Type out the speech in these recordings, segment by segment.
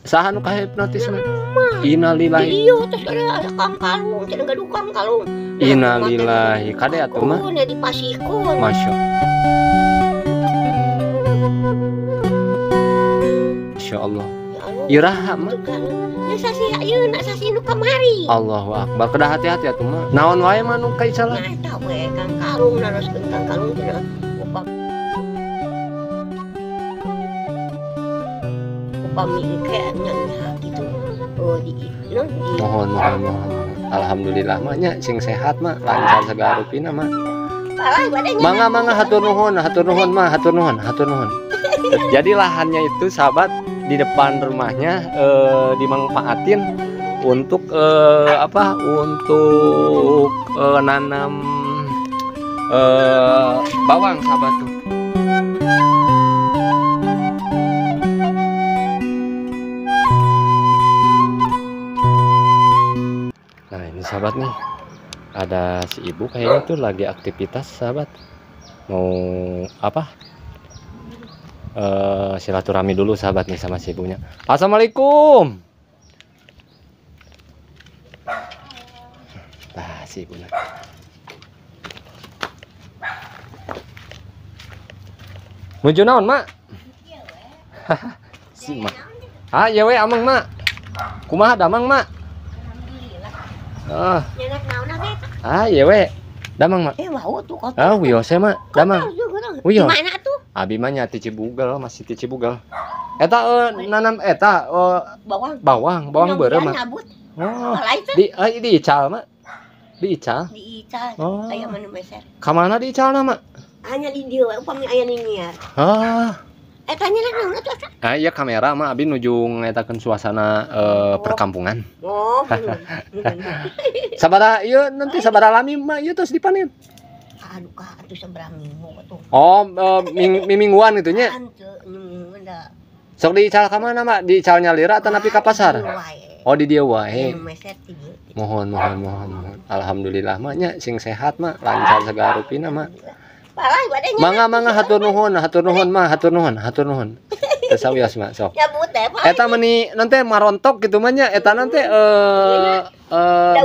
Saha nu kahipnotis mah? Innalillahi. Iya, terus ada kang kalung, cenah gaduh kang kalung. Innalillahi. Kade atuh mah? Nya dipasihkeun. Masya Allah. Iraha mah. Nya sasih ayeuna sasih nu kamari. Allahu akbar. Kedah hati-hati atuh mah. Naon wae mah nu kaicalan? Nya eta we kang kalung naroskeun kang kalung cenah. Upami engke nya gitu. Oh di non di. Mohon mohon mohon. Alhamdulillah mah nya sing sehat mah, lancar segala rupina mah. Mangga mangga hatur nuhun mah, hatur nuhun, hatur nuhun. Jadi lahannya itu sahabat di depan rumahnya dimanfaatin untuk apa? Untuk nanam bawang sahabat tuh. Nah ini sahabat nih, ada si ibu kayaknya tuh lagi aktivitas sahabat, mau apa? Silaturahmi dulu sahabat nih sama si ibunya. Assalamualaikum. Nah si ibunya. Nuju naon mak? Si mak. Ah iya we ameng mak. Kumaha damang mak? Ah. Ah iya we. Damang mak. Eh wau tuh kotor. Ah wios mak. Damang. Wios. Mana tuh? Abi mah nya ti Cibugel, masih ti Cibugel. Eta nanam eta bawang. Bawang, bawang beureum mah. Oh. Di di ical mak. Di ical. Di ical. Oh. Aya manu meser. Ka mana di icalna mak? Hanya di dieu we upami aya niniar. Ah. Eta nya naon atuh asa? Ah iya kamera mah abi nuju ngetakeun suasana perkampungan. Oh. Sabaraha ieu nanti sabaraha lami mah ieu terus dipanen. Aduh kah atuh sabaraha minggu atuh. Oh, mingguan gitu nya. Sok diical ka mana mak? Diical nyalira atanapi ka pasar? Oh di dieu wae. Mohon mohon mohon mohon. Alhamdulillah mah nya sing sehat mah, lancar segala rupina mah. Mangga mangga hatur nuhun mah, hatur nuhun, hatur nuhun. Teu sawios mah sok. Eta meuni nanti marontok gitu mah nya, eta nanti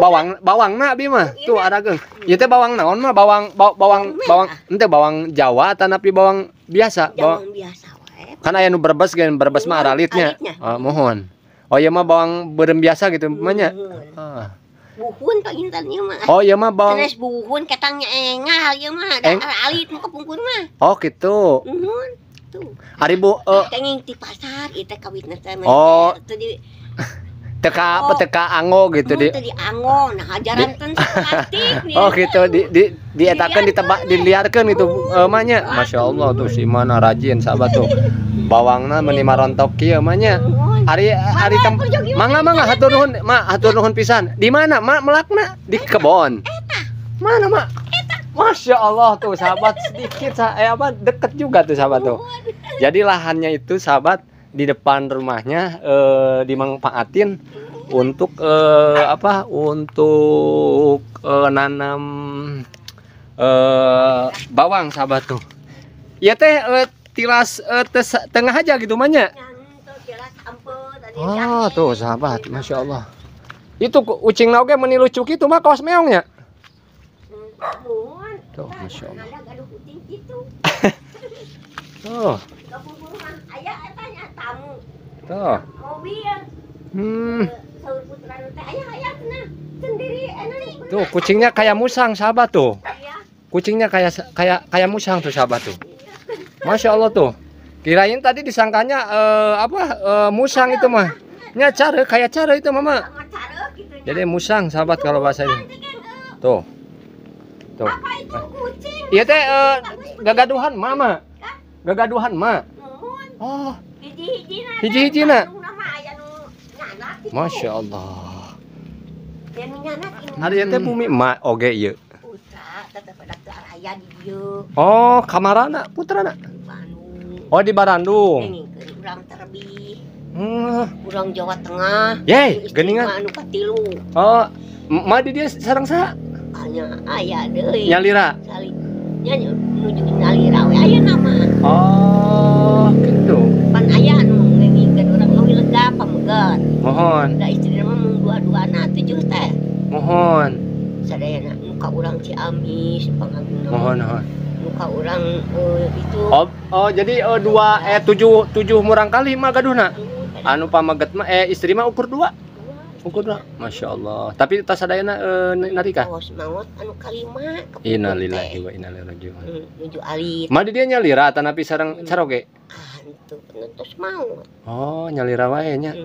bawang bawangna abi mah. Tuh arageung. Ieu teh bawang naon mah? Bawang bawang bawang ente bawang Jawa atanapi bawang biasa? Bawang biasa wae. Kan aya nu Brebes geun, Brebes mah aralitnya. Mohon. Oh ieu mah bawang beureum biasa gitu mah nya. Heeh. Buhun pak intan ieu mah. Oh ieu mah bawang. Sanes buhun ketangnya engal ieu mah da alit nu kapungkur mah. Oh gitu. Nuhun. Tuh. Ari bu kenging ti pasar ieu teh kawitna teh. Oh. Teu di teka teka anggo gitu di. Teu di anggo nah ajaran ten plastik. Oh gitu di dietakeun ditebak diliarkeun gitu mah nya. Masyaallah tuh si mana rajin sahabat tuh. Bawangna meuni marontok kieu mah nya. Ari ari mangga mangga hatur nuhun mak, hatur nuhun pisan. Di mana mak melakna? Di kebon. Mana mak? Masya Allah tuh sahabat sedikit apa deket juga tuh sahabat tuh. Jadi lahannya itu sahabat di depan rumahnya dimanfaatin untuk apa? Untuk nanam bawang sahabat tuh. Ya teh tilas tengah aja gitu mah nya. Oh tuh sahabat, masya Allah. Itu ucing oge meni lucu kitu mah kawas meongnya. Tuh, masya Allah. Tuh. Tuh. Tuh kucingnya kayak musang sahabat tuh. Kucingnya kayak kayak kayak musang tuh sahabat tuh. Masya Allah tuh. Kirain tadi disangkanya musang itu mah. Nya cara kayak cara itu mama. Jadi musang sahabat kalau bahasa ini. Tuh. Tuh. Iya teh gagaduhan mama. Gagaduhan ma. Oh. Hiji-hijina. Masya Allah. Hari teh bumi emak oge ieu. Oh, kamarana putrana. Oh di Barandung. Urang terbi. Urang Jawa Tengah. Yey, geuningan. Anu katilu. Oh, ma di dia sareng saha? Anya aya deui. Nyalira. Nya nuju nyalira we aya nama. Oh, gitu. Pan aya anu ngengingkeun urang leuwih lega pameget. Mohon. Da istri mah mung dua-duana tujuh teh. Mohon. Sadayana muka urang Ciamis pangagungna. Mohon, mohon. Muka urang itu. Oh, jadi dua tujuh tujuh murang kali mah gaduhna. Anu pameget mah istri mah ukur dua. Ukur dua. Masya Allah. Tapi tas sadayana narika. Tos maot anu kalima. Innalillahi wa inna ilaihi rajiun. Nuju alit. Mah di dia nyalira atanapi sareng caroge? Ah, itu tos maot. Oh, nyalira wae nya.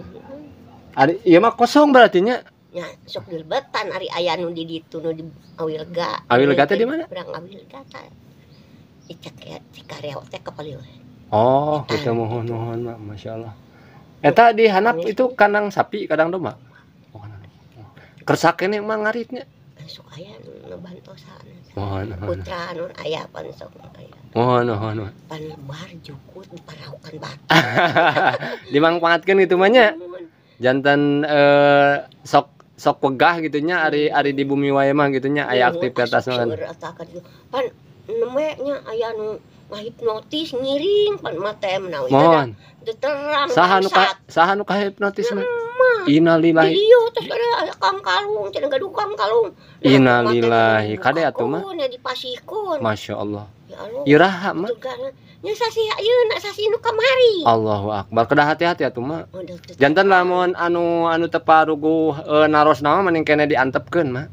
Ari ieu mah kosong berarti nya. Nya sok dilebetan ari aya nu di ditu nu di Awilega. Awilega teh di mana? Urang Awilega teh. Icek ya Cikareo teh kapalih. Oh, gitu, mohon mohon Mak, Masya Allah. Eta di handap itu kandang sapi, kandang domba. Oh, kandang domba. Kersa keneh mah ngaritnya. Sok aya nu ngebantosan. Mohon, mohon. Putra nu aya pan sok aya. Mohon, mohon, mohon. Pan bar jukut diparaukan batu. Dimangpaatkeun gitu mah nya. Janten sok sok wegah gitu nya ari ari di bumi wae mah gitu nya aya aktivitas mah. Pan nembe nya aya nu ngahipnotis ngiring pan mah teh menawi Mohon. Teu terang. Saha nu kahipnotis mah? Innalillahi. Iya, terus ada kang kalung, cenah gaduh kang kalung. Innalillahi. Kade atuh mah? Dipasihkeun. Masya Allah. Ya Allah. Iraha mah? Nya sasih ayeuna sasih nu kamari. Allahu akbar. Kedah hati-hati atuh mah. Janten lamun anu anu teu paruguh narosna mah mending keneh diantepkeun mah.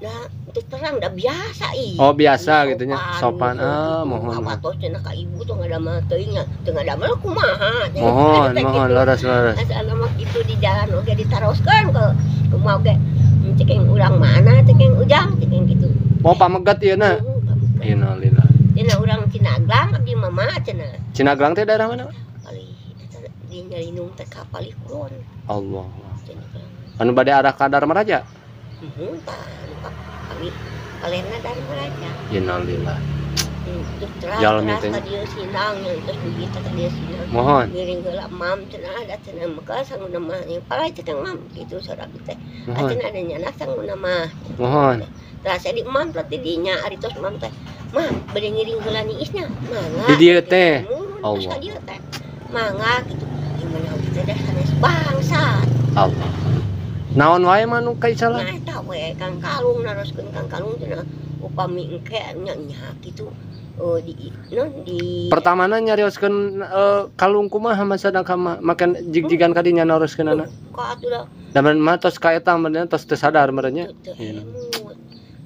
Nah, teu terang da biasa ih. Oh, biasa gitu nya. Sopan. Ah, mohon. Awatos cenah ka ibu tuh ngadamel teuing nya. Teu ngadamel kumaha. Mohon, mohon leres leres. Asal mah kitu di jalan oge ditaroskeun ke kumaha oge. Cekeng urang mana, cekeng ujang, cekeng kitu. Mau pamegat ieu na. Innalillahi. Cenah urang Cinaglang abdi mama cenah. Cinaglang teh daerah mana? Palih eta di Nyalindung teh ka Palih Kulon. Allah. Anu bade arah ka Darmaraja? Muhun tah anu ka kami kalerna Darmaraja. Innalillahi. Jalmi teh ka dieu sinang nya terus dugi teh ka dieu sinang. Mohon. Ngiring heula mam cenah da cenah maka sanguna mah palai cenah mam kitu saur abdi teh. Cenah ada nyanak sanguna mah. Mohon. Tah di mam teh di dinya ari tos mam teh. Mah bade ngiring heula niisnya mangga. Di dieu teh. Allah. Ka dieu teh. Mangga kitu. Gimana teh da sanes bangsat. Allah. Naon wae mah nu kaisalah? Nah eta we kang kalung naroskeun kang kalung cenah upami engke nya nya kitu. Di non di pertamana nyarioskeun kalung kumaha masana ka makan jig-jigan ka dinya naroskeunana. Ka atuh da. Da mah tos ka eta meureun tos teu sadar meureun nya.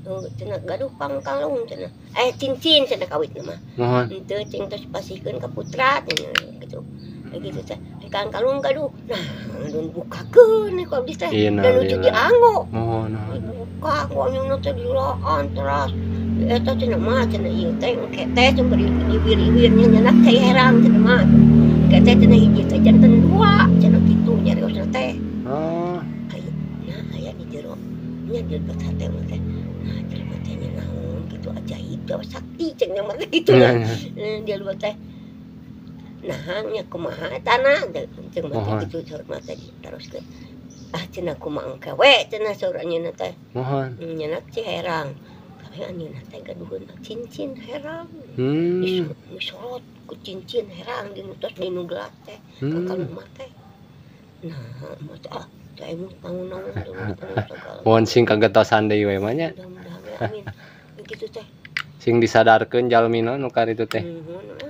Cenah gaduh kang kalung cenah. Cincin cenah kawitna mah. Mohon. Henteu cing tos pasihkeun ka putra cenah kitu. Gitu teh. Kang kalung gaduh. Nah, nu bukakeun ku abdi teh. Dan lucu dianggo. Mohon. Dibuka ku anyuna teh dilaan teras. Eta cenah mah cenah ieu teh engke teh sumber iwir-iwirnya nyenak cai herang cenah mah. Engke teh cenah hiji teh janten dua cenah kitu nyariosna teh. Oh. Aya nah aya di jero nya dilebet hate mah teh. Nah dilebet teh nya naon kitu ajaib da sakti cek nya mah kitu. Dilebet teh. Nah nya kumaha etana cek mah teh kitu saur mah teh diteruskeun. Ah cenah kumaha engke we cenah saur anjeunna teh. Mohon. Nyenak cai herang. Anjeunna teh gaduheun cincin herang. Disorot ku cincin herang dinu tos dinu gelas teh ka kalung mah teh. Nah, mah teh ah teh emut naon-naon segala. Mohon sing kagetosan deui we mah nya. Mudah-mudahan amin. Kitu teh. Sing disadarkeun jalmina nu karitu teh. Muhun ah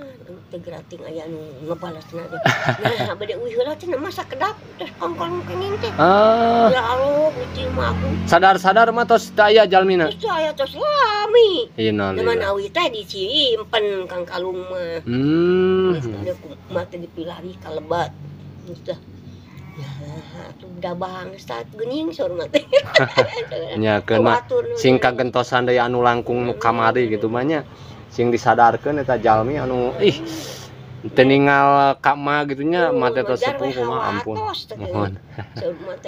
teu gerating aya nu ngebalasna teh. Nah, bade uih heula cenah mah sakedap tos kangkalung kenging teh. Ah. Ya Allah, kucing mah aku. Sadar-sadar mah tos teu aya jalmina. Tos aya tos lami. Innalillahi. Manawi teh disimpen kang kalung mah. Geus mah teh dipilari ka lebat. Geus teh. Ya, atuh da bangsat geuning saur mah teh. Nya keun mah sing kagentosan deui anu langkung nu kamari gitu mah nya. Sing disadarkeun eta jalmi anu ih teu ningal ka ma gitu nya mah teh tos sepuh kumaha ampun. Mohon.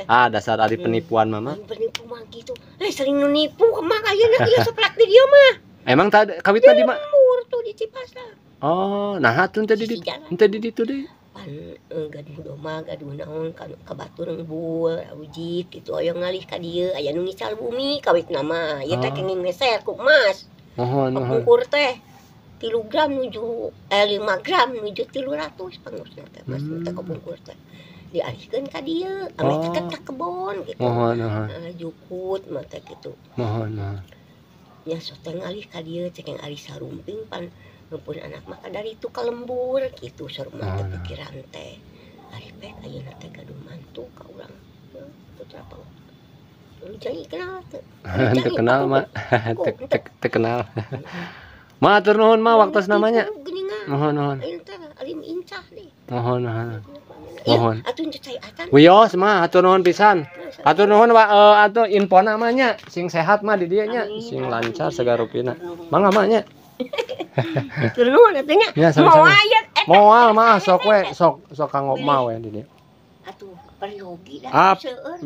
Ah dasar ari penipuan mah mah. Penipu mah kitu. Sering nu nipu mah ayeuna ieu seplak di dieu mah. Emang tadi kawitna di mana? Lembur tuh di Cipasar. Oh, nah atuh teu di teu di ditu deui. Pan gaduh domba, gaduh naon ka batur ngebul, ujik kitu aya ngalih ka dieu, aya nu ngical bumi kawitna mah. Ieu teh kenging meser ku emas. Mohon, mohon. Pungkur teh 3 gram nuju 5 gram nuju 300 pangusna teh mas teh kapungkur teh. Dialihkeun ka dieu, ame caket ka kebon gitu. Muhun, muhun. Jukut mah teh kitu. Muhun, muhun. Nya sok teh ngalih ka dieu cek yang ari sarumping pan pun anak mah dari itu ka lembur gitu sarua teh pikiran teh. Ari pek ayeuna teh gaduh mantu ka urang putra pang. Lu kenal teu? Teu kenal mah. Teu kenal. Ma atur nuhun ma waktu namanya. Muhun, nuhun. Ayeuna teh alim incah deh. Muhun, muhun. Muhun. Atuh cai acan. Wios mah atur nuhun pisan. Atur nuhun wa atuh infona mah nya sing sehat mah di dieu nya, sing lancar segala rupina. Mangga mah nya. Atur nuhun atuh nya. Ya, moal ya. Moal mah sok we, sok sok kanggo mah we di dieu. Atuh peryogi da seueur.